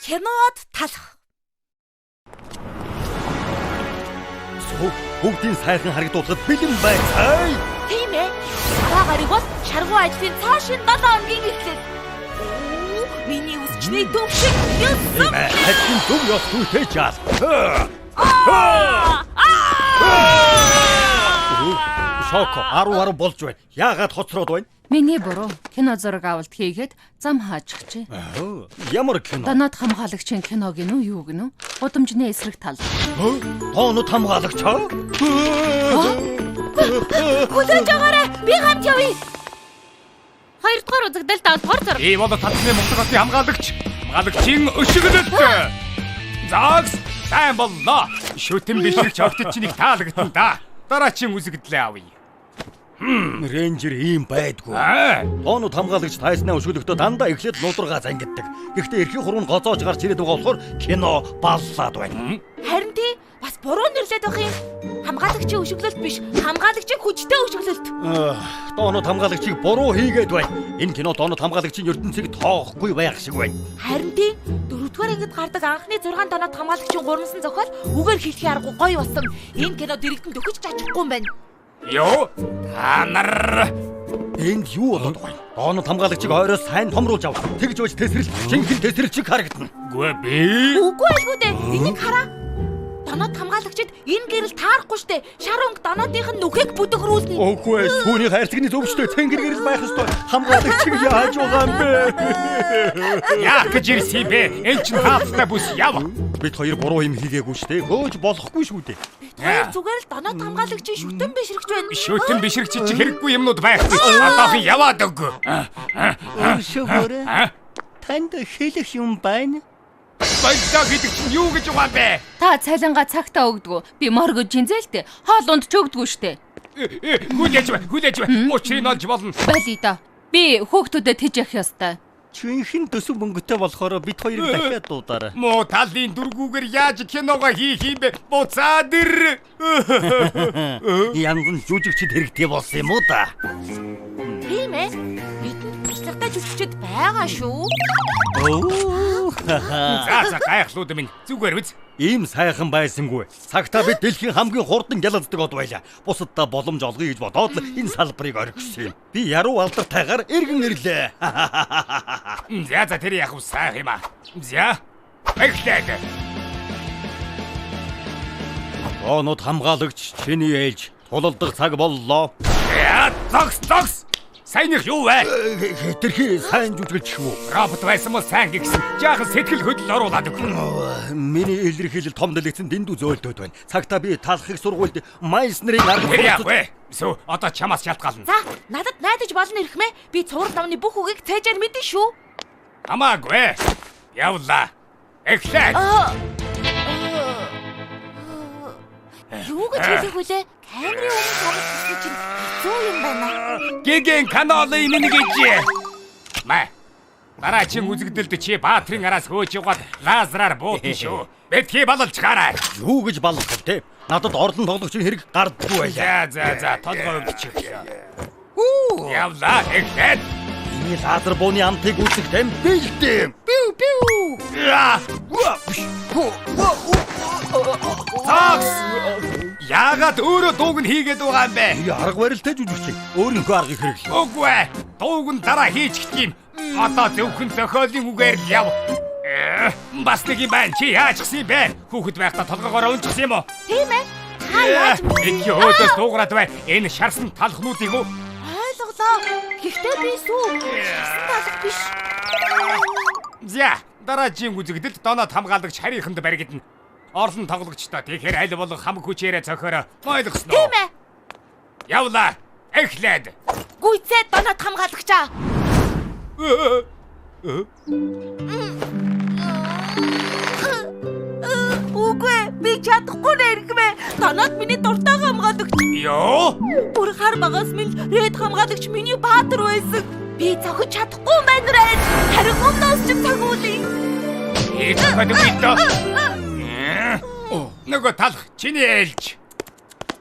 Кинод талах. Бүгдийн сайхан харагдуулахад бэлэн байцгаая. Тийм ээ. Дараа гариг бол шаргуу ажлын цаашин 7 хоногийн эхлэл. Миний үсчний төвшин ёссон. Ажлын төв ёс зүйтэй жаал. Шоко 10 болж байна. Яагаад хоцроод байна? Миний буруу. Кино зураг авалт хийгээд зам хаачихжээ. Ямар кино? Доноод хамгаалагчийн кино гинүү юу гинүү? Гудамжны эсрэг тал. Доноод хамгаалагч аа? Хүлээж аваарай. Би хамт явъя. Хоёрдугаар үзэгдэл 7-р зураг. Би бол татны Монгол хотын хамгаалагч. Хамгаалагчийн өшиглөлт. Загс сайн боллоо. Шүтэн бишрэгч огтд чинь их таалагдана да. Дараагийн үзэгдлээ авъя. Рейнджер ийм байдгүй. Тоонууд хамгаалагч тайснаа өшөглөхдөө дандаа эхлээд нударгаа зангиддаг. Гэхдээ эрхийн хуруу нь гоцоож гарч ирээд байгаа болохоор кино баллаад байна. Харин тий бас буруу нэрлээд байх юм. Хамгаалагчийн өшөглөлт биш, хамгаалагчийн хүчтэй өшөглөлт. Тоонууд хамгаалагчийг буруу хийгээд байна. Энэ кино тоонууд хамгаалагчийн ертөнцийг тоохгүй байх шиг байна. Харин тий дөрөвдүгээр ангид гардаг анхны 6 тоонууд хамгаалагчийн гурамсан зохиол үгээр хэлэхийн аргагүй гоё болсон. Энэ кино дэрэгдэн төхөж чадахгүй юм байна. Йоо, та нар энд юу болоод байгаа юм? Доонод хамгаалагчийг ойроос сайн томруулж ав. Тэгж байж тесрэл, жинхэнэ тесрэлчиг харагдана. Үгүй би. Үгүй айлгүй дээ. Энийг хараа. Доноод хамгаалагчид энэ гэрэл таарахгүй штэ. Шар өнгө доноодынх нь нүхийг бүдэгрүүлнэ. Үгүй ээ, сүүний хайрцагны зөвчтэй цэнгэр гэрэл байх ёстой. Хамгаалагчийг яаж байгаа юм бэ? Яах гэж ирсэн юм бэ? Эн чинь хаалттай бүс яв. Бид хоёр буруу юм хийгээгүй штэ. Хөөж болохгүй шүү дээ. Бид хоёр зүгээр л доноод хамгаалагчийн шүтэн бишрэгч байна. Шүтэн бишрэгч чи хэрэггүй юмнууд байхгүй. Одоохон яваад өг. Өршөөгөөрэй. Танд хэлэх юм байна. Боллоо гэдэг чинь юу гэж байгаа юм бэ? Та цалингаа цагтаа өгдөгөө. Би моргож жинзээлтэй. Хоол унд ч өгдөггүй штэ. Хүлээж бай, хүлээж бай. Учрыг олж болно. Болъё доо. Би хүүхдүүдэд тэж явах ёстой. Жинхэнэ төсөв мөнгөтэй болохоор бид хоёрыг дахиад дуудаарай. Муу талын дөргүүгээр яаж киногоо хийх юм бэ? Буцаад ир. Янз нь жүжигчд хэрэгтэй болсон юм уу да? Тийм ээ. Бидэнд туршлагатай жүжигчд байгаа шүү. За за гайхлууд минь зүгээр үз. Ийм сайхан байсангүй. Цагтаа бид дэлхийн хамгийн хурдан ялцдаг од байлаа. Бусаддаа боломж олгоё гэж бодоод л энэ салбарыг орхисон юм. Би яруу алдартайгаар эргэн ирлээ. За за тэр яг сайхан юм аа. За эхлээд. Тоонууд хамгаалагч чиний ээлж тулалдах цаг боллоо. Яа зогс зогс. Сайных юу вэ? Хэтэрхий сайн жүжиглэж шүү. Робот байсан бол сайн гихсэн. Жаахан сэтгэл хөдлөл оруулаад өг. Миний илэрхийлэл том дэлгэцэн дэндүү зөөлтөд байна. Цагтаа би талхыг сургуульд Майснерийн арга яах вэ? Сүү одоо чамаас шалтгаална. За, надад найдаж болно эрхмээ. Би цуврал номны бүх үгийг цээжээр мэдэн шүү. Хамаагүй. Явлаа. Эхлээд. Юу гэж хэлэх вүлээ? Камерын өмнө тоглох гэсэн чинь хэцүү юм байна. Гэгэн каналын минь гэж. Мэ. Дараагийн үзэгдэлд чи Баатрын араас хөөж яваад лазераар буутна шүү. Битгий балалж гараа. Юу гэж баллах вэ? Надад орлон тоглогчийн хэрэг гардгүй байлаа. За за за толгой өвдчих. Явлаа. Эхлээд. Миний лазер бууны амтыг үзэх тань бэлдэм. Пиу пиу. Такс! Яагаад өөрөө дууг нь хийгээд байгаа юм бэ? Арга барилтай жүжигч өөрийнхөө аргыг хэрэглэв. Үгүй ээ. Дууг нь дараа хийж гэх юм. Одоо зөвхөн зохиолын үгээр л яв. Бас нэг юм байна. Чи яачихсан юм бэ? Хүүхэд байхдаа толгоогоор унчихсан юм уу? Тийм ээ. Та яаж мэдээ? Өөдөөс дуугараад бай. Энэ шарсан талхнуудыг үү? Ойлголоо. Гэхдээ би сүү. Шарсан талх биш. За, дараагийн үзэгдэлд доноод хамгаалагч харийнханд баригдана. Орлон тоглогчдоо тэгэхээр аль болох хамаг хүчээрээ цохиороо ойлгосноо. Тийм ээ. Явлаа. Эхлээд. Гүйцээ доноод хамгаалагчаа. Үгүй би чадахгүй нэрхмээ. Доноод миний дуртай хамгаалагч. Йоо. Бүр хар багаас минь ред хамгаалагч миний баатар байсан. Би цохиж чадахгүй юм байна ред. Харин өмнөөс ч цохиулъя. Их хөдөлгөөн. Нөгөө талх чиний ээлж.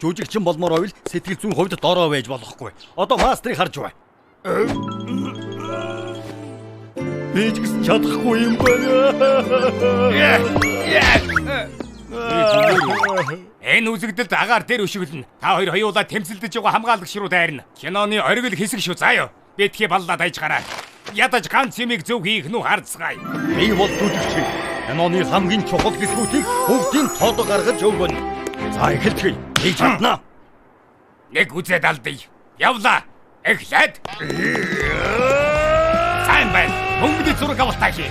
Жүжигчин болмоор байвал сэтгэл зүйн хувьд дорой байж болохгүй. Одоо мастрыг харж бай. Би ч гэсэн чадахгүй юм байна. Энэ үзэгдэлд агаар дээр өшиглөнө. Та хоёр хоёулаа тэмцэлдэж байгаа хамгаалагч руу дайрна. Киноны оргил хэсэг шүү заа юу. Битгий баллаад айж гараа. Ядаж ганц юмыг зөв хийх нү харцгаая. Би бол жүжигч. Киноны хамгийн чухал хэсгүүдийг бүгдийг тод гаргаж өгнө. За эхэлцгээе. Би чадна. Нэг үзээд алдъя. Явлаа. Эхлээд. Сайн байна. Мөнгөний зураг авалтаа хий.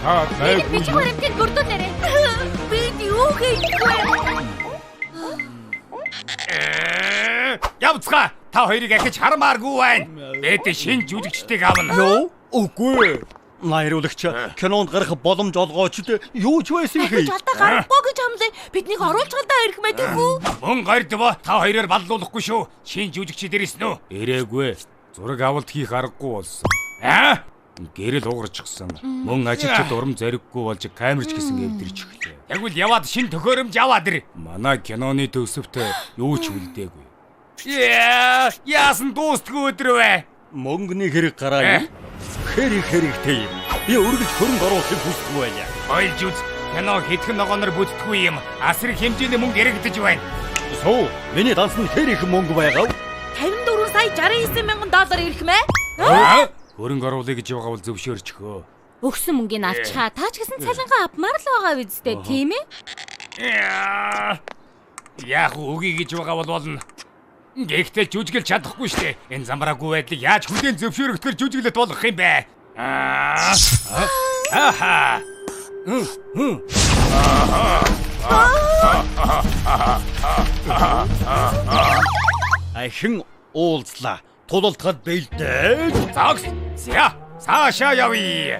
Та Би чи харимтыг бүрдүүлээрэй. Би юу хийхгүй. Явцгаа. Та хоёрыг ахиж хармааргүй байна. Бид шинэ жүжигчдийг авна. Юу? Үгүй. Найруулагч кинонд гарах боломж олгооч юу ч байсан хий. Ахиж алдаа гарахгүй гэж хамлаа. Биднийг оруулж галдаа ирэх мэдээгүй. Мөн гордво та хоёроор баллуулахгүй шүү. Шинэ жүжигчид ирсэн үү? Ирээгүй. Зураг авалт хийх аргагүй болсон. Аа? Гэрэл угарчихсан. Мөн ажилчид урам зориггүй болж камерч гэсэн эвдэрч эхлэв. Тэгвэл яваад шинэ төхөөрөмж аваад ир. Манай киноны төсөвт юу ч үлдээгүй. Яа, яасан дуустгүй өдөр вэ? Мөнгөний хэрэг гараа юм. Хэр их хэрэгтэй юм. Би үргэлж хөрөнгө оруулахыг хүсдэг байлаа. Ойлж үз. Кино хэдхэн ногооноор бүтдэггүй юм. Асар их хэмжээний мөнгө яригдаж байна. Суу, миний данс нь хэр их мөнгө байгаа вэ? 54 сая 69 мянган доллар ирэх мэ? Хөрөнгө оруулъя гэж байгаа бол зөвшөөрчихөө. Өгсөн мөнгийг авчихаа. Та ч гэсэн цалингаа авмаар л байгаа үсттэй, тийм ээ? Яг үгүй гэж байгаа бол болно. Гэхдээ жүжиглэж чадахгүй штэ. Энэ замбраагүй байдлыг яаж хүлээн зөвшөөрөгдөхөр жүжиглэлт болгох юм бэ? Аха. Ахин уулзлаа. Тулалдахад бэлдээ. Зогс. За, цаашаа явъя.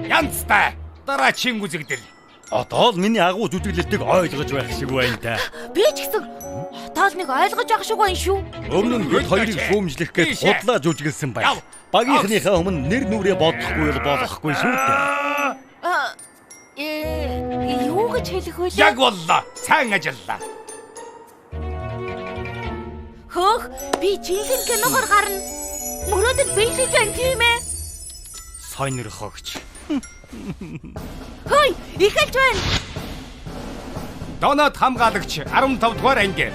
Янцтай. Дараагийн үзэгдэл. Одоо л миний агуу жүжиглэлтийг ойлгож байх шиг байна та. Би ч гэсэн одоо л нэг ойлгож байх шиг байна шүү. Өмнө нь бид хоёрыг шүүмжлэх гээд худлаа жүжиглсэн байх. Багийнхныхаа өмнө нэр нүрээ бодохгүй бол болохгүй шүү дээ. Юу гэж хэлэх вэ? Яг боллоо. Сайн ажиллаа. Хөөх, би жинхэнэ киногоор гарна. Мөрөөдөл биелэж байна тийм ээ? Сонирхогч. Хөөе, эхэлж байна. Донод хамгаалагч 15 дугаар анги.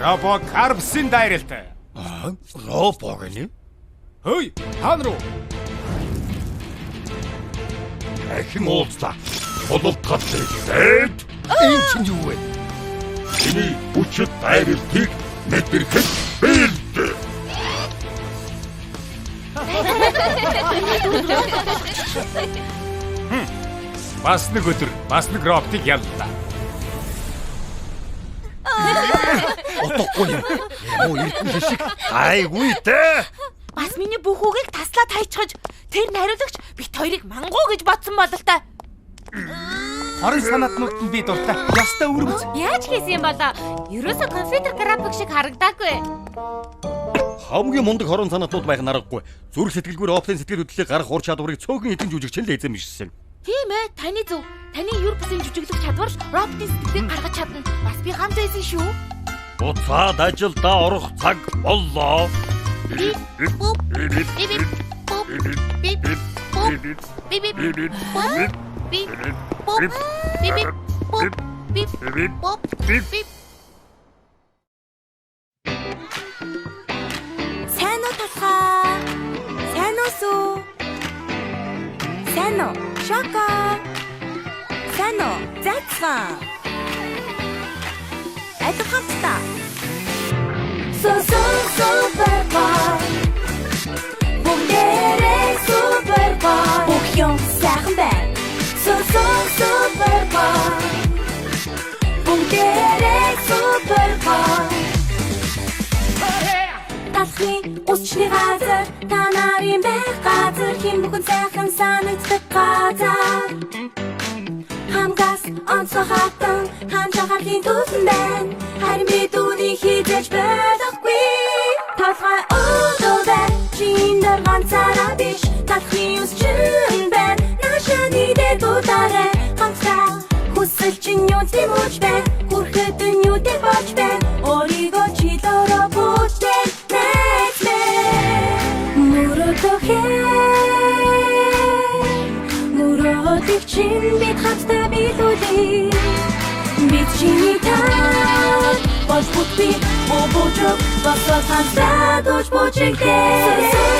Робо Карпсын дайралт. Робо гэнэ? Хөөе, хаан руу. Ахин уулзлаа. Тулалдахад бэлдээд. Энэ чинь юу вэ? Миний хүчит дайралтыг мэдрэхэд бэлдээ. Бас нэг өдөр, бас нэг роботыг яллаа. Утгагүй юм. Юм уу эрдэнэ шиг гайгүй дээ. Бас миний бүх үгийг таслаад хайчихаж тэр найруулагч бит хоёрыг мангуу гэж бодсон бололтой. Хорон санаатнууд нь би дуртай. Ястай өргөц. Яаж хийсэн юм болоо? Ерөөсө компьютер график шиг харагдаагүй. Хамгийн мундаг хорон санаатнууд байх нь аргагүй. Зүрх сэтгэлгүй роботын сэтгэл хөдлөлийг гаргах ур чадварыг цөөхөн хэдэн жүжигч л эзэмшсэн. Тийм ээ, таны зөв. Таны юр бусын жүжиглэх чадвар л роботын сэтгэлийг гаргаж чадна. Бас би хамт байсан шүү. Буцаад ажилдаа орох цаг боллоо. Бип буп бип буп бип буп бип буп бип буп бип буп бип буп бип. Сайн уу талхаа? Сайн уу сүү? Сайн уу? Шоко. Сайн уу? Зацгаа. Аль хамтдаа. Сүү супер гоо. Бүгдээрээ супер гоо. Бүх юм сайхан байна. Сүү супер гоо. Бүгдээрээ супер гоо. Талхын усчны газар, та нарын байх газар, хэн бүхэн сайхан санагддаг газар. Хамгас онцгой хатан, хаан чахалын төлөн байна. Харин бид үүнийг хизээж ойлгохгүй. Талхай өдөө байна, чиндэр ганцаараа биш. Талхын ус чин байна, наашаа нийлээ дуудаарай. Хамтдаа хүсэл чинь болж бай. Хүрхэд нь юутэй болж бай. Өөрийгөө чилөөрөө бүтээн найз мэн. Мөрөөдөхөө мөрөөдөх чинь бид хамтдаа биелүүлье. Бид чиний тал болж бүтбий бобожог босоо хамтдаа дууж божигдээ.